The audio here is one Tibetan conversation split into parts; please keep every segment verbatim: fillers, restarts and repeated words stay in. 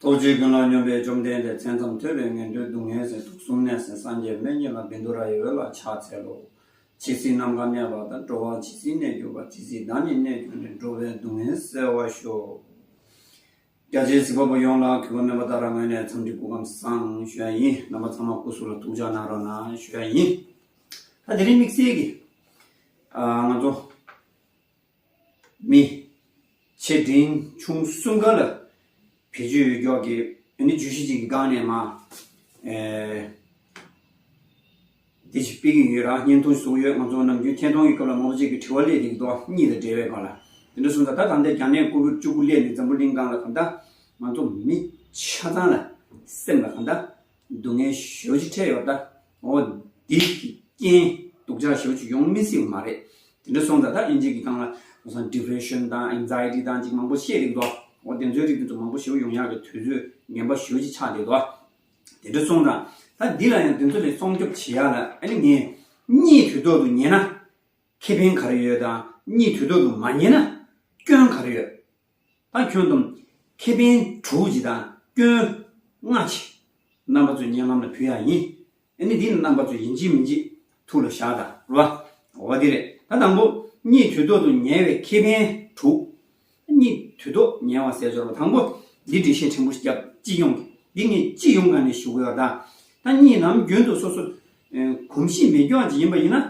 ཐུགས་རྗེ་ཀུན་ལ་སྙོམས་པའི་བཅོམ་ལྡན་འདས། མཚན་ཙམ་ཐོས་པས་ངན་འགྲོའི་སྡུག་བསྔལ་སེལ། དུག་གསུམ་ནད་སེལ་སངས་རྒྱས་སྨན་གྱི་བླ། བཻ་ཌཱུརྱ་ཡི་འོད་ལ་ཕྱག་འཚལ་ལོ། ཇི་སྲིད་ནམ་མཁའ་གནས་པ་དང་། འགྲོ་བ་ཇི་སྲིད་གནས་གྱུར་པ། ཇི་སྲིད་བདག་ཉིད་གནས་གྱུར་ནས། འགྲོ་བའི་སྡུག་བསྔལ་སེལ་བར་ཤོག། རྒྱ་ཆེའི་གཟིགས་པ་པོ་ཡོངས་ལ་གུས་པ་སྨན་པ་ཏཱ་ར་ངོས་ནས་འཚམས་འདྲི་སྐུ་ཁམས་བཟང་ཞུ་ཡ་ཡིན། རྣམ་པ་ཚང་མ་སྐུ་གཟུགས་ལ་ཐུགས་ཅག་གནང་རོགས་གནང་ཞུ་ཡ་ཡིན། ད་དེ་རིང་དམིགས་བསལ་གྱི་ཨ་ང་ཚོ་མི་ཆེ་འབྲིང་ཆུང་གསུམ་ཀ་ལ་བེད་སྤྱོད་ཡོད་མཁན་གྱི་ཨ་ནི་བརྗོད་གཞི་ཅིག་གི་སྒང་ནས་མ་ཨེ། དེ་ཞིག་སྤེལ་གྱི་ཡོད་ར། བརྙན་ཐུང་བཟོ་གི་ཡོད། ང་ཚོ་ནམ་རྒྱུན་ཐད་གཏོང་གི་སྐབས་ལ་མང་པོ་ཅིག་གིས་དྲི་བ་སླེབས་ཀྱི་འདུག་གཉིད་དང་འབྲེལ་བའི་སྒང་ལ། དེ་འདྲ་སོང་ཙང་ད་ད་ལྟའི་རྒྱ་ནད་ཀོ་བིཌ་བཅུ་དགུ་སླེབས་ནས་འཛམ་བུ་གླིང་སྒང་ལ་གང་ལྟར་ང་ཚོ་མི་ཆ་ཚང་ལ་སེམས་ལ་གང་ལྟར་སྡུག་བསྔལ་ཞེ་པོ་ཅིག་འཕྲད་ཡོད་ད། འོ་འདི་གི་རྐྱེན་སྡུག་ཅག་ཞེ་པོ་ཅིག་ཡོང་མི་སྲིད་པ་མ་རེད། དེ་འདྲ་སོང་ཙང་ད་དབྱིན་ཇི་གི་སྒང་ལ་བྱས་ཙང་ཌི་པི་རེ་ཤན་དང་ཨེང་ཛའི་ཊི་དང་ཅིག་མང་པོ་བཤད་རིགས་འདུག་འོ་དེ་ཚོའི་རིགས་དེ་ཚོ་མང་པོ་ཞེ་པོ་ཡོང་ཡག་གི་དུས་ཚོད་ངན་པ་ཞེ་པོ་ཅིག་ཆགས་བསྡད་འདུག་དེ་འདྲ་སོང་ཙང་ད་འདི་ལ་ཡང་དེ་ཚོ་ལས་སྲུང་སྐྱོབ་བྱེད་ཡག་ལ་ཨ་ནི་ངས་གཉིད་དུས་ཐོག་ཏུ་ཉལ་ན་ཁེ་ཕན་ག་རེ་ཡོད་དང་གཉིད་དུས་ཐོག་ཏུ་མ་ཉལ་ན་སྐྱོན་ག་རེ་ཡོད། ད་ཁྱོན་བསྡོམས་ཁེ་ཕན་དྲུག་ཅིག་དང་སྐྱོན་ལྔ་ཅིག་རྣམ་པ་ཚོའི་སྙན་ལམ་ལ་ཕུལ་ཡག་ཡིན། ཨ་ནི་འདི་ནི་རྣམ་པ་ཚོས་ཡིན་གཅིག་མིན་གཅིག་ཐུགས་ལ་བཞག་དང་རོ། འོ་དེ་རེད། ད་དང་པོ་གཉིད་དུས་ཐོག་ཏུ་ཉལ་བའི་ཁེ་ཕན་དྲུག་གཉིད་དུས་ཐོག་ཉལ་བ་ཟེར་ཆོག་རོ། དང་པོ་འདི་འགྲེལ་བཤད་ཕྲན་བུ་བརྒྱབ། སྤྱི་ཡོངས་ཀྱི་འདི་ངས་སྤྱི་ཡོངས་སྒང་ནས་ཞུ་གི་ཡོད། ད་ད་གཉིད་ནམ་རྒྱུན་དུ་སོ་སོ་ཨེ་གོམས་གཤིས་མེད་མཁན་ཅིག་ཡིན་པ་ཡིན་ན།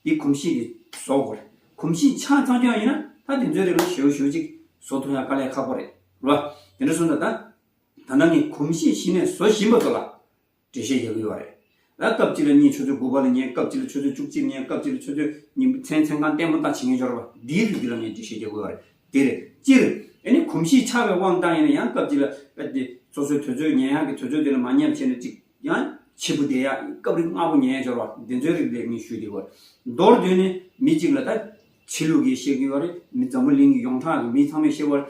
འདི་གོམས་གཤིས་འདི་བཟོ་དགོས་རེད། གོམས་གཤིས་ཆགས་ཚར་མཁན་ཡིན་ན་ད་དེ་ཚོའི་རིགས་ལ་ཞེ་པོ་ཞེ་པོ་ཅིག་བཟོ་ཐུབ་ཡག་དཀའ་ལས་ཁག་པོ་རེད་རོ། དེ་འདྲ་སོང་ཙང་ད་ད་ལྟ་ངས་གོམས་གཤིས་གཞི་ནས་བཟོ་བཞིན་པ་ཚོ་ལ་འགྲེལ་བཤད་རྒྱག་གི་ཡོད་རེད། ད་སྐབས་གཅིག་ལ་གཉིད་ཆུ་ཚོད་དགུ་པ་ལ་ཉལ། སྐབས་གཅིག་ལ་ཆུ་ཚོད་བཅུ་གཅིག་ཉལ། སྐབས་གཅིག་ལ་ཆུ་ཚོད་ཉིན་མཚན་མཚན་གང་ལྟད་མོ་ལྟ་བྱེད་མཁན་འབྱོར་བ་འདིའི་རིགས་འདི་ལ་ངས་འགྲེལ་བཤད་རྒྱག་གི་ཡོད་རེད། དེ་རེད། སྤྱིར་ཨ་ནི་གོམས་གཤིས་ཆགས་པའི་དབང་བཏང་ཡིན་ན་ཡང་སྐབས་གཅིག་ལ་ཨ་དེ་སོ་སོའི་དུས་ཚོད་ཉལ་ཡག་གི་དུས་ཚོད་དེ་ལ་མ་ཉལ་བྱས་ནས་ཅིག་ཡང་ཕྱི་པོ་བསྡད་ཡག་སྐབས་རེ་སྔ་པོ་ཉལ་འབྱོར་བ་དེ་ཚོའི་རིགས་ལས་ངས་ཞུས་བསྡད་ཡོད། མདོར་བསྡུས་ནས་མི་གཅིག་ལ་ད་ཕྱི་ལུགས་ཀྱིས་བཤད་ཀྱི་ཡོད་རེད། མི་འཛམ་བུ་གླིང་གི་ཡོངས་གྲགས་ཀྱི་མི་ཚང་མས་བཤད་པ་རེད།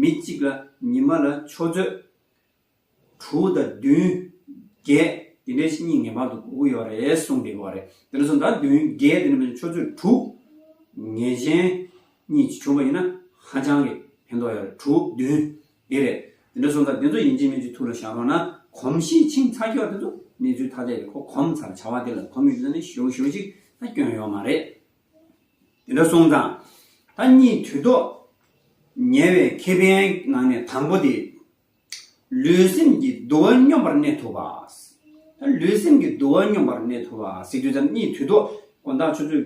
མི་གཅིག་ལ་ཉི་མ་ལ་ཆུ་ཚོད་དྲུག་དང་བདུན་བརྒྱད་དེ་འདྲའི་གཉིད་ངེས་པར་དུ་དགོས་ཀྱི་ཡོད་རེད་གསུངས་བསྡད་ཡོད་རེད། དེ་འདྲ་སོང་ཙང་ད་བདུན་བརྒྱད་དེ་འདྲ་མིན་ཆུ་ཚོད་དྲུག་ངེས་ཅན་གཉིད་བྱུང་བ་ཡིན་ན་ཧ་ཅང་གི་ཕན་ཐོགས་ཡོད་རེད། དྲུག་བདུན་འདི་རེད། དེ་འདྲ་སོང་ཙང་དེ་ཚོ་ཡིན་གཅིག་མིན་གཅིག་ཐུགས་ལ་བཞག་རོགས་གནང་། གོམས་གཤིས་ཕྱིན་ཚར་ཀྱོག་དེ་ཚོ་གནས་ཚུལ་ཐ་དད་རེད། ཁོ་གོམས་ཚར་བྱ་བ་དེ་ལ་གོམས་ཡོད་ན་ནི་ཞེ་པོ་ཞེ་པོ་ཅིག་ད་སྐྱོན་ཡོད་མ་རེད། དེ་འདྲ་སོང་ཙང་ད་གཉིད་དུས་ཐོག་ཉལ་བའི་ཁེ་ཕན་ནང་ནས་དང་པོ་དེ། ལུས་སེམས་ཀྱི་འདུ་བ་སྙོམས་པར་གནས་ཐུབ་པ། ད་ལུས་སེམས་ཀྱི་འདུ་བ་སྙོམས་པར་གནས་ཐུབ་པ་ཟེར་དུས་ཙམ་གཉིད་དུས་ཐོག་དགོང་དག་ཆུ་ཚོད་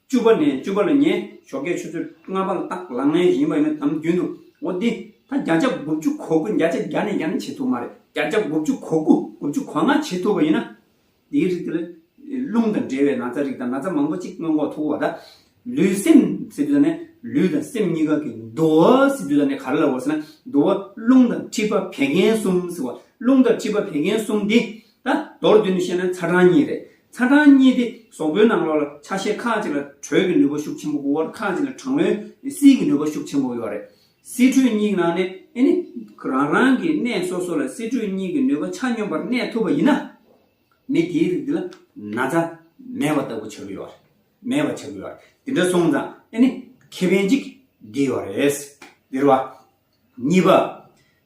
བཅུ་པ་ནས་བཅུ་པ་ལ་ཉལ། ཞོགས་ཀས་ཆུ་ཚོད་ལྔ་པ་ལ་ཏག་ལངས་ངེས་ཡིན་པ་ཡིན་ན་དམ་རྒྱུན་དུ་འོ་འདི་ད་བརྒྱ་ཆ་དགུ་བཅུ་གོ་དགུ། བརྒྱ་ཆ་བརྒྱ་ནས་བརྒྱ་ནས་བྱེད་ཐུབ་མ་རེད། བརྒྱ་ཆ་དགུ་བཅུ་གོ་དགུ་དགུ་བཅུ་གོ་ལྔ་བྱེད་ཐུབ་པ་ཡིན་ན། དེའི་རིགས་དེ་ལ་རླུང་དང་འབྲེལ་བའི་ན་ཚ་རིགས་དང་ན་ཚ་མང་པོ་གཅིག་སྔོན་འགོག་ཐུབ་པ། ད་ལུས་སེམས་ཟེར་དུས་ནས་ལུས་དང་སེམས་གཉིས་ཀ་གི་འདུ་བ་ཟེར་དུས་ནས་ག་རེ་ལབ་པ་ཟེར་ན། འདུ་བ་རླུང་དང་མཁྲིས་པ་བད་ཀན་གསུམ་ཟེར་བ། རླུང་དང་མཁྲིས་པ་བད་ཀན་གསུམ་འདི་ད་མདོར་བསྡུས་ནས་བཤད་ན་ཚ་གྲང་གཉིས་རེད། ཚ་གྲང་གཉིས་དེ་གཟུགས་པོའི་ནང་ལོགས་ལ་ཆ་ཤས་ཁག་ཅིག་ལ་དྲོད་ཀྱི་ནུས་པ་ཤུགས་ཆེན་པོ་དགོས་པ། ཁག་ཅིག་ལ་གྲང་བའི་བསིལ་གྱི་ནུས་པ་ཤུགས་ཆེན་པོ་ཡོད་རེད། བསིལ་དྲོད་གཉིས་ཀྱི་ནང་ནས་ཨེ་ནི་རང་རང་གི་གནས་སོ་སོ་ལ་བསིལ་དྲོད་གཉིས་ཀྱི་ནུས་པ་ཆ་སྙོམས་པར་གནས་ཐུབ་པ་ཡིན་ན། མི་དེའི་རིགས་འདི་ལ་ན་ཚ་མེད་པ་ལྟ་བུ་ཆགས་ཀྱི་ཡོད་རེད། མེད་པ་ཆགས་ཀྱི་ཡོད་རེད། དེ་འདྲ་སོང་ཙང་ཨེ་ནི་ཁེ་ཕན་གཅིག་འདི་ཡོད་རེད། འདི་རེད་བ། གཉིས་པ།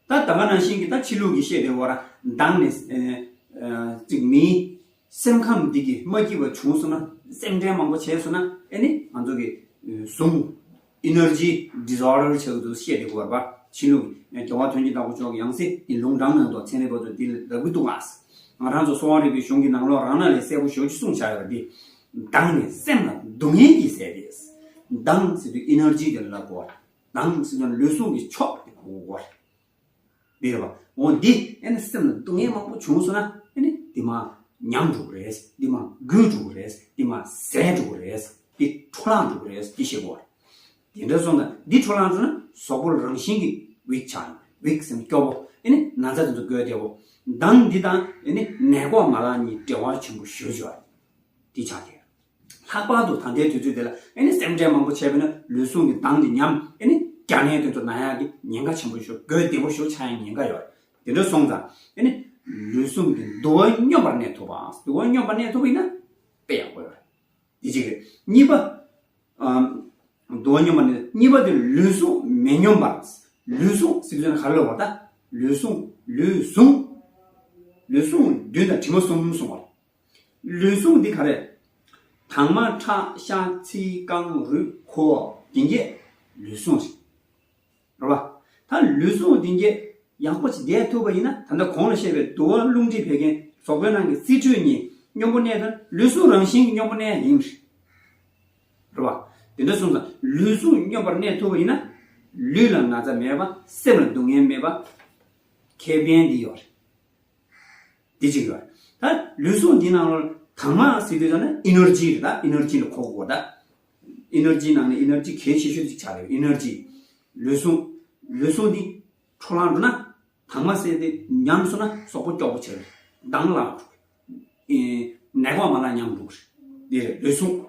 ད་ད་ག་ནང་བཞིན་གྱི་ད་ཕྱི་ལུགས་ཀྱི་བཤད་དེ་བར་མདངས་ནས་ཨེ་ཨེ་གཅིག་མིའི་སེམས་ཁམས་འདི་གི་མ་སྐྱིད་པ་བྱུང་སོང་ན། སེམས་ཁྲལ་མང་པོ་བྱས་སོང་ན། ཨེ་ནི་ང་ཚོ་གི་ཨེ་ཟུངས་ཨེ་ནར་ཇི་ཌི་སོ་ལ་ཌར་ཆགས་འདུག་བཤད་དེ་བར་པ། ཕྱི་ལུགས་རྒྱལ་བ་དོན་གྱི་བདག་པོ་མཆོག་གི་ཡང་སྲིད་ཀྱི་ལུང་དྲངས་གནང་འདུག་ཚན་རིག་པ་ཚོ་འདི་ལ་རག་གི་འདུག་ཨ། ང་རང་ཚོ་གསོ་བ་རིག་པའི་གཞུང་གི་ནང་ལོགས་རང་ན་ལས་གསལ་པོ་ཞེ་པོ་ཅིག་གསུངས་བཞག་ཡོད་པ་འདི། མདངས་ནི་སེམས་ལ་སྡུག་བསྔལ་གྱིས་བསལ་ཏེ། མདངས་ཟེར་དུས་ཨེ་ནར་ཇི་དེ་ལ་གོ། མདངས་ཟེར་དུས་ལུས་ཟུངས་ཀྱི་མཆོག་དེ་གོ་དགོས། འདི་རེད་བ། འོ་འདི་ཨེ་ནི་སེམས་ལ་སྡུག་བསྔལ་མང་པོ་བྱུང་སོང་ན་ཨེ་ནི་འདི་མ་ཉམས་འགྲོ་གི་རེད། འདི་མ་འགུལ་འགྲོ་གི་རེད། འདི་མ་ཟད་འགྲོ་གི་རེད། འདི་འཕྲོ་བརླག་འགྲོ་གི་རེད། འདི་ཤེས་དགོས་རེད། དེ་འདྲ་སོང་ཙང་འདི་འཕྲོ་བརླག་འགྲོ་ན་གཟུགས་པོ་རང་བཞིན་གྱིས་ཝིག་ཆགས་ཡོང་། ཝིག་ཟེར་ན་སྐྱོ་པོ། ཨེ་ནི་ན་ཚ་དེ་ཚོ་འགོས་བསྡད་པོ། མདངས་འདི་དང་ཨེ་ནི་ནད་འགོག་མ་ལག་གཉིས་འབྲེལ་བ་ཆེན་པོ་ཞེ་པོ་ཅིག་ཡོད་རེད། འདི་ཆགས་ཀྱི་ཡོད། ལྷག་པར་དུ་ད་ལྟའི་དུས་ཚོད་འདི་ལ་ཨེ་ནི་སེམས་ཁྲལ་མང་པོ་བྱས་པ་ཡིན་ན་ལུས་ཟུངས་ཀྱི་མདངས་འདི་ཉམས། ཨེ་ནི་རྒྱ་ནད་དེ་ཚོ་ན་ཡག་གི་ཉེན་ཁ་ཆེན་པོ་ཞིག་འགོས་བདེ་པོ་ཞིག་ཆགས་ཡག་ཉེན་ཁ་ཡོད་རེད། དེ་འདྲ་སོང་ཙང་ཨེ་ནི་ལུས་ཟུངས་ཀྱི་འདུ་བ་སྙོམས་པར་གནས་ཐུབ་པ། འདུ་བ་སྙོམས་པར་གནས་ཐུབ་པ་ཡིན་ན་དཔེ་ཡག་པོ་ཡོད་རེད། འདི་གཅིག་རེད། གཉིས་པ། ཨམ། འདུ་བ་སྙོམས་པར་གནས། གཉིས་པ་དེ་ལུས་ཟུངས་མི་སྙོམས་པར། ལུས་ཟུངས་ཟེར་དུས་ན་ག་རེ་ལབ་པ་ད། ལུས་ཟུངས། ལུས་ཟུངས། ལུས་ཟུངས་བདུན་དང་དྲི་མ་གསུམ་གསུངས་པ། ལུས་ཟུངས་འདི་ག་རེ། དྭངས་མ་ཁྲག་ཤ་ཚིལ་རྐང་རུས་ཁོ་འདི་གྱད་ལུས་ཟུངས་རེད། རེད་བ། ད་ལུས་ཟུངས་འདི་གྱད་ཡག་པོ་ཅིག་བསྡད་ཐུབ་པ་ཡིན་ན། ད་ལྟ་གོང་ལ་བཤད་པའི་དུ་བ་རླུང་མཁྲིས་བད་ཀན་གཟུགས་པོའི་ནང་གི་རྩི་ཁྲོད་གཉིས་སྙོམས་པོ་གནས་དང་། ལུས་ཟུངས་རང་བཞིན་གྱིས་སྙོམས་པོ་གནས་ཡིན། རེད་བ། དེ་འདྲ་སོང་ཙང་ལུས་ཟུངས་སྙོམས་པར་གནས་ཐུབ་པ་ཡིན་ན། ལུས་ལ་ན་ཚ་མེད་པ། སེམས་ལ་སྡུག་བསྔལ་མེད་པ། ཁེ་ཕན་འདི་ཡོད་རེད། འདི་གཅིག་ཡོད་རེད། ད་ལུས་ཟུངས་འདི་ནང་ལ་དྭངས་མ་ཟེར་དུས་ཙམ་ན་ཨི་ནར་ཇི་རེད། ད་ཨི་ནར་ཇི་ལ་གོ་དགོས། ད་ཨི་ནར་ཇི་ནང་ནས་ཨི་ནར་ཇི་གལ་ཆེ་ཤོས་ཅིག་ཆགས་རེད། ཨི་ནར་ཇི། ལུས་ཟུངས། ལུས་ཟུངས་འདི་འཕྲོ་བརླག་འགྲོ་ན། དྭངས་མ་ཟེར་དེ་ཉམས་སོང་ན་གཟུགས་པོ་སྐྱོ་པོ་བྱེད། མདངས་བརླག་འགྲོ། ཨེ། ནད་གོག་མ་ལ་ཉམས་འགྲོ་གི་རེད། འདི་རེད་ལུས་ཟུངས།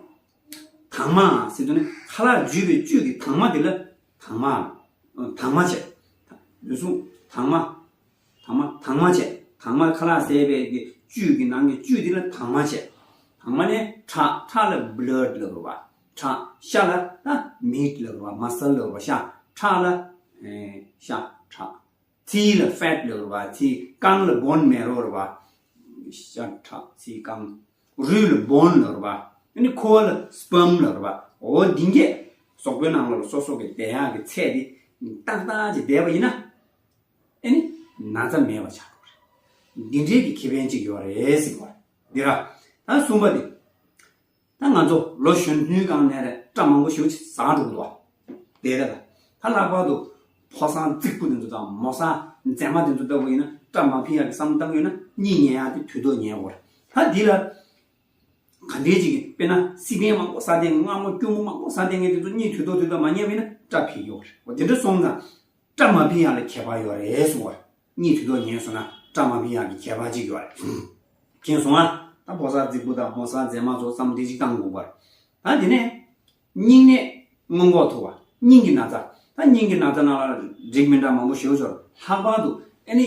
དྭངས་མ་ཟེར་དུས་ནི་ཁ་ལག་འཇུ་བའི་བཅུད་ཀྱི་དྭངས་མ་དེ་ལ་དྭངས་མ། དྭངས་མ་བྱས། ལུས་ཟུངས་དྭངས་མ། དྭངས་མ་དྭངས་མ་བྱས། དྭངས་མ་ཁ་ལག་ཟས་པའི་གི་བཅུད་ཀྱི་ནང་གི་བཅུད་དེ་ལ་དྭངས་མ་བྱས། དྭངས་མ་ནི་ཁྲག་ཁྲག་ལ་བྷི་ལཌ་ལབ་རེད་བ། ཁྲག་ཤ་ལ་ད་མིཊ་ལབ་རེད་བ། མ་སལ་ལབ་རེད་བ། ཤ་ཁྲག་ལ་ཨེ་ཤ་ཁྲག་ཚིལ་ལ་ཕེཊ་ལབ་རེད་བ། ཚིལ། རྐང་ལ་བོན་མེ་རོ་རེད་བ། ཤ་ཁྲག་ཚིལ་རྐང་། རུས་ལ་བོན་ལབ་རེད་བ། ཨ་ནི་ཁོ་བ་ལ་སྤརམ་ལབ་རེད་བ། འོ་འདི་གྱད་གཟུགས་པོའི་ནང་ལ་སོ་སོ་གི་བསྡད་ཡག་གི་ཚད་དེ་ཏག་ཏག་ཅིག་བསྡད་པ་ཡིན་ན། ཨ་ནི་ན་ཚ་མེད་པ་ཆགས་འགྲོ་གི་རེད། འདི་འདྲའི་གི་ཁེ་ཕན་ཅིག་ཡོད་རེད་ཟེར་གྱི་ཡོད་རེད། འདི་ར། ད་གསུམ་པ་དེ། ད་ང་ཚོ་ལོ་གཞོན་ནུའི་སྒང་ནས་རེད། སྐྲ་མང་པོ་ཞེ་པོ་ཅིག་ཟག་འགྲོ་གི་འདུག་བ། དེ་རེད་ད། ད་ལྷག་པར་དུ་ཕོ་གསར་རྫིག་པོ་དེ་ཚོ་དང་མོ་གསར་མཛེས་མ་དེ་ཚོ་ལྟ་བུ་ཡིན་ན། སྐྲ་མ་འཕེལ་ཡག་གི་བསམ་བློ་བཏང་གི་ཡོད་ན། གཉིད་ཉལ་ཡག་དེ་དུས་ཐོག་ཉལ་དགོས་རེད། ད་འདི་ལ་ག་འདྲའི་ཅིག་གི། དཔེར་ན་སི་པན་མང་པོ་ཟ་བསྡད། མངར་མོ་སྐྱུར་མོ་མང་པོ་ཟ་བསྡད་མཁན་དེ་ཚོ་གཉིད་དུས་ཐོག་དུས་ཐོག་མ་ཉལ་བ་ཡིན་ན་སྐྲ་འཕེལ་གྱི་ཡོད་རེད། འོ་དེ་འདྲ་སོང་ཙང་། སྐྲ་མ་འཕེལ་ཡག་ལ་ཁྱད་པར་ཡོད་རེད་གསུངས་པ་རེད། གཉིད་དུས་ཐོག་ཉལ་སོང་ན་སྐྲ་མ་འཕེལ་ཡག་གི་ཁྱད་པར་ཅིག་ཡོད་རེད། མཁྱེན་སོང་ང་། ད་ཕོ་གསར་རྫིག་པོ་དང་མོ་གསར་མཛེས་མ་ཚོ་བསམ་བློ་དེ་ཅིག་བཏང་དགོས་པ་རེད། ད་དེ་ནས་སྙིང་ནད་སྔོན་འགོག་ཐུབ་པ། སྙིང་གི་ན་ཚ། ད་སྙིང་གི་ན་ཚ་ནང་ལ་རིགས་མི་འདྲ་མང་པོ་ཞེ་པོ་ཅིག་ཡོད་རེད། ལྷག་པར་དུ་ཨ་ནི་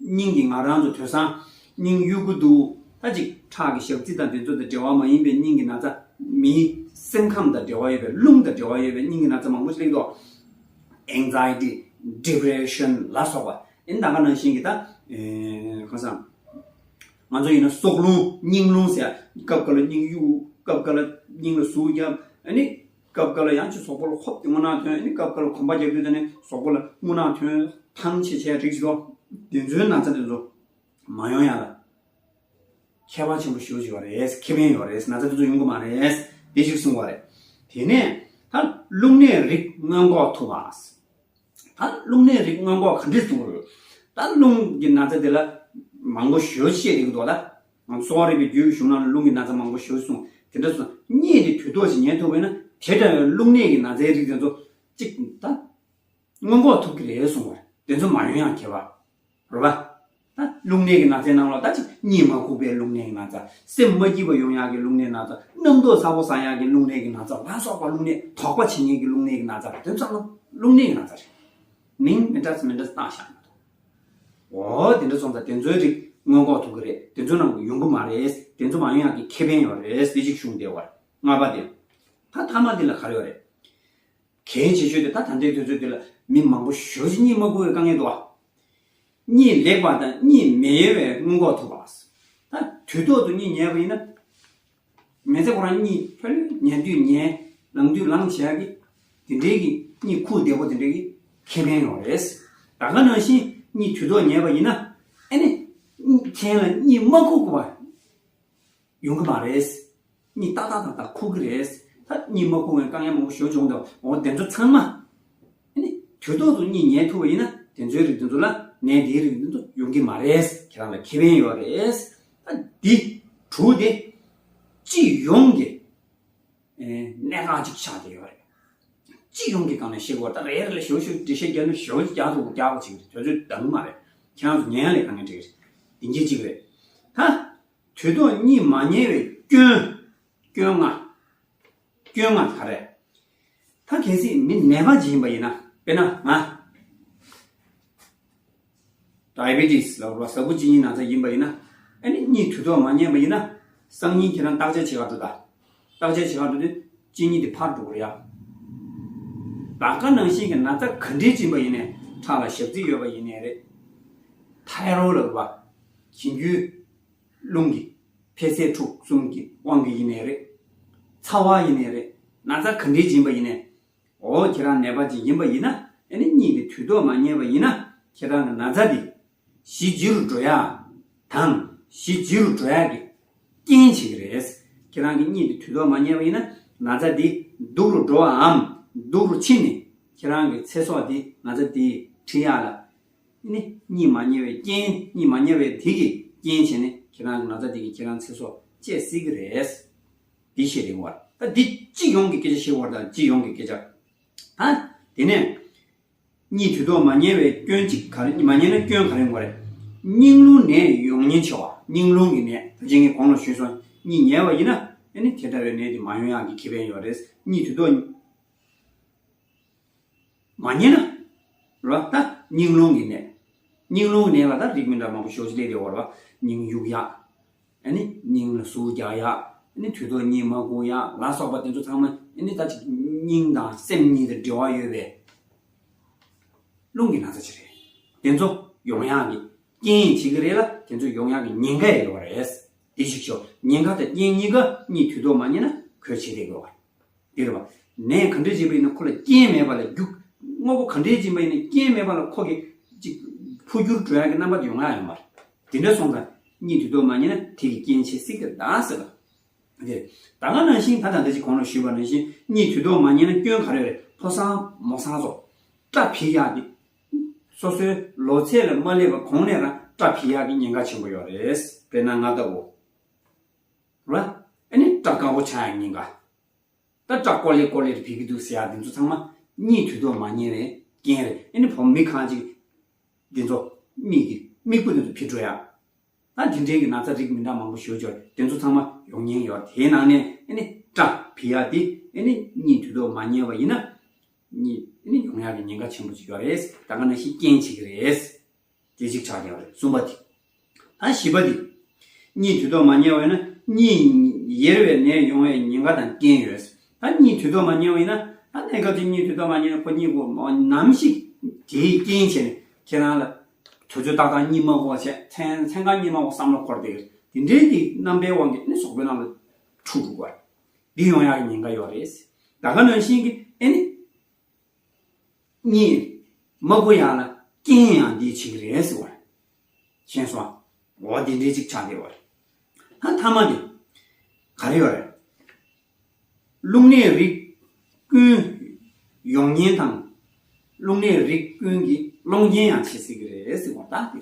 སྙིང་གི། ང་རང་ཚོ་དེང་སང་སྙིང་གཡུག་གི་འདུག། ད་ཅིག་ཁྲག་གི་ཞག་རྩི་དང་དེ་ཚོ་དང་འབྲེལ་བ་མ་ཡིན་པའི་སྙིང་གི་ན་ཚ། མིའི་སེམས་ཁམས་དང་འབྲེལ་བ་ཡོད་པའི། རླུང་དང་འབྲེལ་བ་ཡོད་པའི་སྙིང་གི་ན་ཚ་མང་པོ་ཞིག་སླེབས་འདུག། ཨེང་ཛའི་ཊི། ཌི་པི་རེ་ཤན་ལ་སོགས་པ། ཨེ་ད་ག་ནང་བཞིན་གྱི་ད། ཨེ་གང་ཟག་ང་ཚོ་ཡིན་ན་སྲོག་རླུང་། སྙིང་རླུང་ཟེར་ཡ། སྐབས་འགའ་ལ་སྙིང་གཡུག། སྐབས་འགའ་ལ་སྙིང་ལ་ཟུག་རྒྱབ། ཨ་ནི་སྐབས་འགའ་ལ་ཡང་ཅིག་གཟུགས་པོ་ལ་ཧོབ་ཀྱི་རྔུལ་ནག་ཐོན། ཨ་ནི་སྐབས་འགའ་ལ་གོམ་པ་རྒྱག་དུས་ད་ནི་གཟུགས་པོ་ལ་རྔུལ་ནག་ཐོན། ཐང་ཆད་ཆད་རིགས་ཤིག་འདུག། དེ་ཚོའི་ན་ཚ་དེ་ཚོ་མ་ཡོང་ཡ་ལ་ཁྱད་པར་ཆེན་པོ་ཞེ་པོ་ཅིག་ཡོད་རེད། ཁེ་ཕན་ཡོད་རེད། ན་ཚ་དེ་ཚོ་ཡོང་གི་མ་རེད། དེ་ཞིག་གསུངས་པ་རེད། དེ་ནས་ད་རླུང་ནད་རིགས་སྔོན་འགོག་ཐུབ་པ། ད་རླུང་ནད་རིགས་སྔོན་འགོག་ག་འདྲས་གསུང་གི་རེད། ད་རླུང་གི་ན་ཚ་དེ་ལ་མང་པོ་ཞེ་པོ་བཤད་ཀྱི་འདུག། ད་ང་ཚོ་གསོ་བ་རིག་པའི་རྒྱུད་ཀྱི་གཞུང་ནང་ལ་རླུང་གི་ན་ཚ་མང་པོ་ཞེ་པོ་གསུངས། དེ་འདྲ་སོང་། གཉིད་དེ་དུས་ཐོག་ཅིག་ཉལ་ཐུབ་པ་ཡིན་ན། དེ་འདྲ་བའི་རླུང་ནད་ཀྱི་ན་ཚའི་རིགས་དེ་ཚོ་གཅིག་ད་སྔོན་འགོག་ཐུབ་ཀྱི་རེད་གསུངས་པ་རེད། དེ་ཚོ་མ་ཡོང་ཡང་ཁྱད་པར། རེད་པ། ད་རླུང་ནད་ཀྱི་ན་ཚའི་ནང་ལ་ད་ཅིག་གཉིད་མ་ཁུག་པའི་རླུང་ནད་ཀྱི་ན་ཚ། སེམས་མ་སྐྱིད་པ་ཡོང་ཡག་གི་རླུང་ནད་ཀྱི་ན་ཚ། རྣམ་རྟོག་ཚ་པོ་ཟ་ཡག་གི་རླུང་ནད་ཀྱི་ན་ཚ་ལ་སོགས་པ། རླུང་ནད། དོགས་པ་བྱེད་མཁན་གྱི་རླུང་ནད་ཀྱི་ན་ཚ། དེ་ཚོ་ཚང་མ་རླུང་ནད་ཀྱི་ན་ཚ་རེད། མིང་མི་འདྲ་མི་འདྲ་བཏགས་བཞག་ན། འོ་དེ་འདྲ་སོང་ཙང་དེ་ཚོའི་རིགས་སྔོན་འགོག་ཐུབ་ཀྱི་རེད། དེ་ཚོ་ནང་ལ་ཡོང་གི་མ་རེད། དེ་ཚོ་མ་ཡོང་ཡག་གི་ཁེ་ཕན་ཡོད་རེད། དེ་ཅིག་གསུངས་བསྡད་པ་རེད། ལྔ་པ་དེ། ད་མཐའ་མ་དེ་ལ་ག་རེ་ཡོད་རེད། གལ་ཆེ་ཤོས་དེ། ད་ད་ལྟའི་དུས་ཚོད་འདི་ལ་མི་མང་པོ་ཞེ་པོ་ཅིག་གཉིད་མ་ཁུག་པའི་དཀའ་ངལ་འདུག་ཨ། གཉིད་ལེགས་པ་དང་གཉིད་མི་ཡོལ་བའི་སྔོན་འགོག་ཐུབ་པ། ད་དུས་ཐོག་ཏུ་གཉིད་ཉལ་བ་ཡིན་ན། མི་ཚེ་ཁོ་རང་གཉིད་ལྷོད་ལྷོད། ཉལ་དུས་ཉལ། ལངས་དུས་ལངས་བྱེད་ཡག་གི་དེ་འདྲའི་གི་གཉིད་ཁུག་བདེ་པོ་དེ་འདྲའི་གི་ཁེ་ཕན་ཡོད་རེད། ད་ག་ནང་བཞིན་གཉིད་དུས་ཐོག་ཉལ་བ་ཡིན་ན། ཨ་ནི་མཚན་ལ་གཉིད་མ་ཁུག་པ་ཡོང་གི་མ་རེད། གཉིད་ཏག་ཏག་ཏག་ཏག་ཁུག་གི་རེད། ད་གཉིད་མ་ཁུག་པའི་དཀའ་ངལ་མང་པོ་ཞེ་པོ་བྱུང་འདུག། འོ་དེ་ཚོ་ཚང་མ། ཨ་ནི་དུས་ཐོག་ཏུ་གཉིད་ཉལ་ཐུབ་པ་ཡིན་ན། དེ་ཚོའི་རིགས་དེ་ཚོ་ལ། ནད་འདིའི་རིགས་དེ་ཚོ་ཡོང་གི་མ་རེད། ཁྱེད་རང་ལ་ཁེ་ཕན་ཡོད་རེད། ད་འདི་དྲུག་དེ་སྤྱི་ཡོངས་ཀྱི་ཨེ་གནད་འགག་ཅིག་ཆགས་བསྡད་ཡོད་རེད། སྤྱི་ཡོངས་ཀྱི་སྒང་ནས་བཤད་དགོས། ད་རེ་རེ་ལ་ཞུ་ཞུ་འགྲེལ་བཤད་རྒྱག་ན་ཞུ་རྒྱག་ཐུབ་རྒྱག་པ་ཅིག་རེད། དུས་ཚོད་འདང་མ་རེད། ཁྱེད་རང་ཚོ་ཉན་ཡ་ལས་ག་ནས་འགྲིག་རེད། འདི་འདྲ་ཅིག་རེད། ད་དུས་ཐོག་གཉིད་མ་ཉལ་བའི་སྐྱོན། སྐྱོན་ལྔ། སྐྱོན་ལྔ་ག་རེ། ད་གལ་སྲིད་མི་ནད་པ་ཅིག་ཡིན་པ་ཡིན་ན། དཔེར་ན་ང་། ཌའི་བི་ཊི་སི་ལབ་རེད་བ། ཟ་ཁུ་གཅིན་སྙི་ན་ཚ་ཡིན་པ་ཡིན་ན། ཨ་ནི་གཉིད་དུས་ཐོག་མ་ཉལ་བ་ཡིན་ན། སང་ཉིན་ཁྱེད་རང་བརྟག་དཔྱད་བྱེད་ག་འགྲོ་ད། བརྟག་དཔྱད་བྱེད་ག་འགྲོ་དུས་གཅིན་སྙི་དེ་འཕར་འགྲོ་གི་རེད་ཡ། ད་ག་ནང་བཞིན་གྱི་ན་ཚ་ག་འདྲའི་ཅིག་ཡིན་པ་ཡིན་ནའི། ཁྲག་ལ་ཞབས་རྩིས་ཡོད་པ་ཡིན་ནའི་རེད། ཐའི་རོ་ལབ་པ། གྱེན་རྒྱུའི་རླུང་གི་འཕེལ་ཟད་འཁྲུག་གསུམ་གྱི་དབང་གིས་ཡིན་ནའི་རེད། ཚ་བ་ཡིན་ནའི་རེད། ན་ཚ་ག་འདྲའི་ཅིག་ཡིན་པ་ཡིན་ནའི། འོ་ཁྱེད་རང་ནད་པ་ཅིག་ཡིན་པ་ཡིན་ན། ཨ་ནི་གཉིད་དེ་དུས་ཐོག་མ་རྙེད་པ་ཡིན་ན། ཁྱེད་རང་གི་ན་ཚ་དེ་ཞི་ལྗིད་རུ་འགྲོ་ཡ་དང་། ཞི་ལྗིད་རུ་འགྲོ་ཡ་གི་རྐྱེན་བྱེད་ཀྱི་རེད། ཁྱེད་རང་གི་གཉིད་དེ་དུས་ཐོག་མ་རྙེད་པ་ཡིན་ན། ན་ཚ་དེ་སྡུག་རུ་འགྲོ་བའམ་སྡུག་རུ་ཕྱིན་ནས། ཁྱེད་རང་གི་ཚེ་སྲོག་དེ་ན་ཚ་དེས་འཕྲིན་ཡག་ལ། ནི་གཉིད་མ་རྙེད་པའི་རྐྱེན། གཉིད་མ་རྙེད་པའི་དེ་གི་རྐྱེན་བྱས་ནས་ཁྱེད་རང་གི་ན་ཚ་དེ་གིས་ཁྱེད་རང་ཚེ་སྲོག་བཅད་སྲིད་ཀྱི་རེད། འདི་བཤད་རེད་བ། ད་འདི་སྤྱི་ཡོངས་ཀྱི་སྐད་ཆ་བཤད་བར་དང་། སྤྱི་ཡོངས་ཀྱི་སྐད་ཆ། ད་དེ་ནས་གཉིད་དུས་ཐོག་མ་རྙེད་པའི་སྐྱོན་གཅིག་ག་རེ། མ་རྙེད་ན་སྐྱོན་ག་རེ་ཡོང་བ་རེད། སྙིང་རླུང་ནད་ཡོང་ཉེན་ཆེ་བ། སྙིང་རླུང་གི་ནད། ད་ཅི་ངས་གོང་ལ་ཞུས་སོང་། གཉིད་ཉལ་བ་ཡིན་ན་ཨ་ནི་དེ་འདྲ་བའི་ནད་དེ་མ་ཡོང་ཡག་གི་ཁེ་ཕན་ཡོད་རེད། གཉིད་དུས་ཐོག་མ་རྙེད་ན། རོ། ད་སྙིང་རླུང་གི་ནད། སྙིང་རླུང་གི་ནད་ལ་ད་རིགས་མི་འདྲ་མང་པོ་ཞེ་པོ་ཅིག་སླེབས་བསྡད་ཡོད་རེད་བ། སྙིང་གཡུག་ཡག་ཨ་ནི་སྙིང་ལ་ཟུག་རྒྱག་ཡག་ཨ་ནི་དུས་ཐོག་གཉིད་མ་ཁུག་ཡག་ལ་སོགས་པ་དེ་ཚོ་ཚང་མ་ཨ་ནི་ད་ཅིག་སྙིང་དང་སེམས་གཉིས་དང་འབྲེལ་བ་ཡོད་པའི་རླུང་གི་ན་ཚ་ཅིག་རེད། དེ་ཚོ་ཡོང་ཡག་གི་རྐྱེན་བྱེད་ཀྱི་རེད་ལ། དེ་ཚོ་ཡོང་ཡག་གི་ཉེན་ཁ་ཡང་ཡོད་རེད། དེ་ཞིག་ཤོག་ཉེན་ཁ་དང་རྐྱེན་གཉིས་ཀ་གཉིད་དུས་ཐོག་མ་རྙེད་ན་གོད་ཆག་དེ་དགོས་པ། དེ་རེད་བ། ནད་ག་འདྲས་ཅིག་ཡིན་ན་ཁོ་ལ་རྐྱེན་མེད་པ་ལ་རྒྱུ། དངོས་པོ་ག་འདྲས་ཅིག་ཡིན་ན་རྐྱེན་མེད་པ་ལ་ཁོ་གི་ཅིག་འཕོ་འགྱུར་འགྲོ་ཡག་གི་རྣམ་པ་དེ་ཡོང་ཡག་ཡོད་མ་རེད། དེ་འདྲ་སོང་ཙང་གཉིད་དུས་ཐོག་མ་རྙེད་ན་དེ་གི་རྐྱེན་བྱེད་སྲིད་ཀྱི་རེད་ཟེར་བ། དེ་ད་ག་ནང་བཞིན། ད་ད་ལྟ་ཅིག་གོང་ལ་ཞུས་པ་ནང་བཞིན་གཉིད་དུས་ཐོག་མ་རྙེད་ན་སྐྱོན་ག་རེ་རེད། ཕོ་གསར་མོ་གསར་ཚོ་སྐྲ་འཕེལ་ཡག་གི། སོ་སོའི་ལོ་ཚད་ལ་མ་སླེབས་པ་གོང་ནས་རང་སྐྲ་འཕེལ་ཡག་གི་ཉེན་ཁ་ཆེན་པོ་ཡོད་རེད། དཔེར་ན་ང་ལྟ་བུ། ར། ཨ་ནི་སྐྲ་དཀར་པོ་ཆགས་ཡག་ཉེན་ཁ། ད་སྐྲ་ཀོ་ལེ་ཀོ་ལེ་རེ་འཕེལ་གྱི་འདུག་ཟེར་ཡག་དེ་ཚོ་ཚང་མ་གཉིད་དུས་ཐོག་མ་རྙེད་པའི་རྐྱེན་རེད། ཨ་ནི་བུ་མོ་མི་གང་ཅིག་དེ་ཚོ་མིག་གི་མིག་སྤུ་དེ་ཚོ་འཕེལ་འགྲོ་ཡག་ད་དེ་འདྲའི་གི་ན་ཚ་རིགས་མི་འདྲ་མང་པོ་ཞེ་པོ་ཅིག་དེ་ཚོ་ཚང་མ་ཡོང་ཉེན་ཡོད། དེའི་ནང་ནས་ཨ་ནི་སྐྲ་འཕེལ་ཡག་དེ་ཨ་ནི་གཉིད་དུས་ཐོག་མ་རྙེད་པ་ཡིན་ན། གཉིད་ཨ་ནི་ཡོང་ཡག་གི་ཉེན་ཁ་ཆེན་པོ་ཅིག་ཡོད་རེད། ད་ག་ནང་བཞིན་རྐྱེན་བྱེད་ཀྱི་རེད། དེ་གཅིག་ཆགས་བསྡད་པ་རེད། གསུམ་པ་དེ། ད་བཞི་པ་དེ། གཉིད་དུས་ཐོག་མ་རྙེད་པ་ཡིན་ན་གཉིད་ཡེར་བའི་ནད་ཡོང་བའི་ཉེན་ཁ་དང་རྐྱེན་ཡོད། ད་གཉིད་དུས་ཐོག་མ་རྙེད་པ་ཡིན་ན། ད་གནས་སྐབས་ཅིག་གཉིད་དུས་ཐོག་མ་རྙེད་ན་ཁོ་གཉིད་ཁུག་ནམ་ཞིག་དེའི་རྐྱེན་བྱས་ནས་ཁྱེད་རང་ལ་དུས་ཚོད་ཏག་ཏག་གཉིད་མ་ཁུག་པ་བྱས། མཚན་མཚན་གང་གཉིད་མ་ཁུག་བསམ་བློ་འཁོར་བསྡད་ཀྱི་རེད། དེ་འདྲའི་གི་རྣམ་པའི་དབང་གིས་ནི་གཟུགས་པོའི་ནང་ལ་འཁྲུག་འགྲོ་གི་རེད། འདི་ཡོང་ཡག་གི་ཉེན་ཁ་ཡོད་རེད། ད་ག་ནང་བཞིན་གྱི་ཨ་ནི། གཉིད་མ་ཁུག་ཡག་ལ་རྐྱེན་ཡང་འདིས་བྱེད་ཀྱི་རེད་ཟེར་བ་རེད། ཤེས་སོང་། འོ་འདི་འདྲའི་ཅིག་ཆགས་བསྡད་པ་རེད། ད་མཐའ་མ་དེ་ག་རེ་ཡོད་རེད། རླུང་ནད་རིགས་ཀུན་ཡོང་ཉེན་དང་། རླུང་ནད་རིགས་ཀུན་གྱི་སློང་རྐྱེན་ཡང་བྱེད་སྲིད་ཀྱི་རེད་ཟེར་བ་ད་འདི་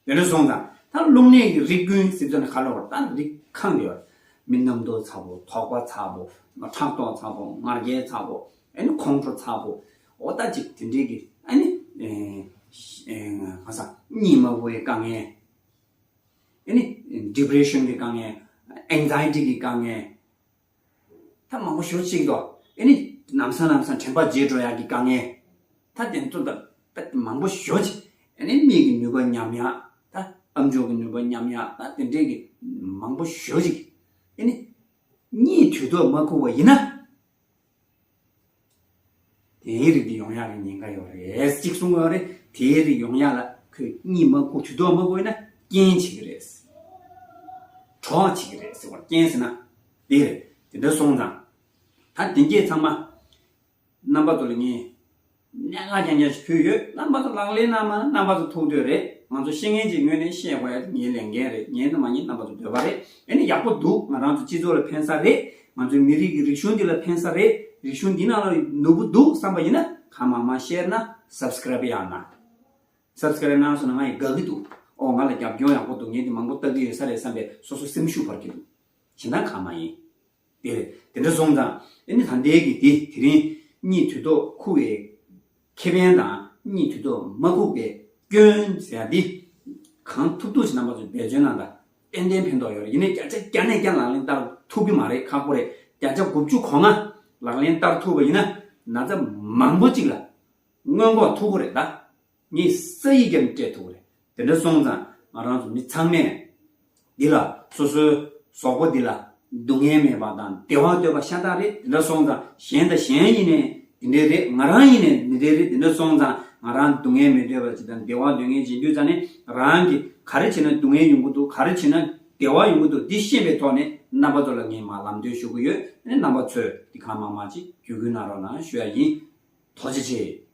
རེད། དེ་འདྲ་སོང་ཙང་ད་རླུང་ནད་ཀྱི་རིགས་ཀུན་ཟེར་ཙང་ག་ལ་བར་ད་རིགས་གང་ཡོད། མི་རྣམ་རྟོག་ཚ་པོ། དོགས་པ་ཚ་པོ། ཕྲག་དོག་ཚ་པོ། ང་རྒྱལ་ཚ་པོ། ཨ་ནི་ཁོང་ཁྲོ་ཚ་པོ། འོ་ད་ཅིག་དེ་འདྲའི་གི་ཨ་ནི་ཨེ་ཨེ་ག་ས་གཉིད་མ་ཁུག་པའི་དཀའ་ངལ། ཨ་ནི་ཌི་པི་རེ་ཤན་གི་དཀའ་ངལ། ཨེང་ཛའི་ཊི་གི་དཀའ་ངལ། ད་མང་པོ་ཞེ་པོ་ཅིག་འདུག་ཨ་ནི་ལམ་སང་ལམ་སང་དྲན་པ་བརྗེད་འགྲོ་ཡག་གི་དཀའ་ངལ། ད་དེ་ཚོ་ད་ད་མང་པོ་ཞེ་པོ་ཅིག་ཨ་ནི་མིག་གི་ནུས་པ་ཉམས་ཡག་ད་ཨམ་ཅོག་གི་ནུས་པ་ཉམས་ཡག་ད་དེ་འདྲའི་གི་མང་པོ་ཞེ་པོ་ཅིག་ཨ་ནི་གཉིད་དུས་ཐོག་མ་ཁུག་པ་ཡིན་ན། དེའི་རིགས་དེ་ཡོང་ཡག་གི་ཉེན་ཁ་ཡོད་རེད། གཅིག་གསུངས་ཡོད་རེད། དེའི་རིགས་ཡོང་ཡག་ལ་ཁོས་གཉིད་མ་ཁུག་དུས་ཐོག་མ་ཁུག་ཡིན་ན་རྐྱེན་བྱེད་ཀྱི་རེད། གྲོགས་བྱེད་ཀྱི་རེད་ཟེར་བ། རྐྱེན་ཟེར་ན་དེ་རེད། དེ་འདྲ་སོང་ཙང་ད་དེ་འགྱེད་ཚང་མ་རྣམ་པ་ཚོ་ལ་ངས་གནད་འགག་རྐྱང་རྐྱང་ཞིག་ཕུལ་ཡོད། རྣམ་པ་ཚོ་ལག་ལེན་གནང་མ་རྣམ་པ་ཚོ་ཐུགས་འདོད་རེད། ང་ཚོ་ཤེས་མཁན་ཅིག་ངོས་ནས་བཤད་དགོས་ཡ་ངའི་ལས་འགན་རེད། ངའི་ནི་མ་ཉེས་རྣམ་པ་ཚོ་འདོད་པ་རེད། ཨ་ནི་ཡག་པོ་འདུག་ང་རང་ཚོ་སྤྱི་ཚོགས་ལ་ཕན་ས་རེད། ང་ཚོའི་མི་རིགས་ཀྱི་རིག་གཞུང་འདི་ལ་ཕན་ས་རེད། རིག་གཞུང་འདི་ནང་ལ་ནོར་བུ་འདུག་བསམ་པ་ཡིན་ན་གང་མང་མང་ཤེར་གནང་། སབ་སི་ཀ་རེབ་ཡང་གནང་། སབ་སི་ཀ་རེབ་གནང་སོང་ན་ང་ཡི་དགའ་གི་འདུག་ཨོ་ང་ལ་རྒྱབ་སྐྱོར་ཡག་པོ་འདུག་ངས་འདི་མང་པོ་ལྟ་གི་ཡོད་ས་རེད་བསམ་པའི་སོ་སོ་སེམས་ཤུགས་འཕར་གི་འདུག་གཞན་དག་གང་མ་ཡིན། དེ་རེད། དེ་འདྲ་སོང་ཙང་ཨ་ནི་ད་ལྟའི་གི་དེ་དེ་རིང་གཉིད་དུས་ཐོག་ཁུག་པའི་ཁེ་ཕན་དང་གཉིད་དུས་ཐོག་མ་ཁུག་པའི་སྐྱོན་ཟེར་ཡ་འདི་གང་ཐུབ་ཐུབ་ཅིག་རྣམ་པ་ཚོས་འབད་བརྩོན་གནང་དང་། ཏན་ཏན་ཕན་ཐོགས་ཡོད་རེད། ཡིན་ནའི་བརྒྱ་ཆ་བརྒྱ་ནས་བརྒྱ་ལག་ལེན་བསྟར་ཐུབ་ཀྱི་མ་རེད། ཁག་པོ་རེད། བརྒྱ་ཆ་དགུ་བཅུ་གོ་ལྔ་ལག་ལེན་བསྟར་ཐུབ་པ་ཡིན་ན་ན་ཚ་མང་པོ་ཅིག་ལ་སྔོན་འགོག་ཐུབ་ཀྱི་རེད་ད། ངས་ས་ཡིག་བརྒྱབ་ནས་སྤྲད་ཐུབ་ཀྱི་རེད། དེ་འདྲ་སོང་ཙང་ང་རང་ཚོ་མི་ཚང་མས་འདི་ལ་སོ་སོའི་གཟུགས་པོ་འདི་ལ་སྡུག་བསྔལ་མེད་པ་དང་བདེ་བ་འདོད་པ་ཤ་སྟག་རེད། དེ་འདྲ་སོང་ཙང་གཞན་དང་གཞན་ཡིན་ནའི་འདི་འདྲ་རེད། ང་རང་ཡིན་ནའི་འདི་འདྲ་རེད། དེ་འདྲ་སོང་ཙང་ ང་རང་སྡུག་བསྔལ་མི་འདོད་པ་ཅིག་དང་བདེ་བ་འདོད་མཁན་ཅིག་ཡིན་དུས་ཙང་ནས། རང་གིས་ག་རེ་བྱས་ན་སྡུག་བསྔལ་ཡོང་གི་འདུག་ག་རེ་བྱས་ན་བདེ་བ་ཡོང་གི་འདུག་འདི་ཤེས་པའི་ཐོག་ནས་རྣམ་པ་ཚོ་ལ་ངས་མར་ལམ་སྟོན་ཞུ་གི་ཡོད། ཨ་ནི་རྣམ་པ་ཚོས་འདི་གང་མང་མང་ཅིག་བརྒྱུད་སྐུལ་གནང་རོགས་གནང་ཞུ་ཡ་ཡིན། ཐུགས་རྗེ་ཆེ།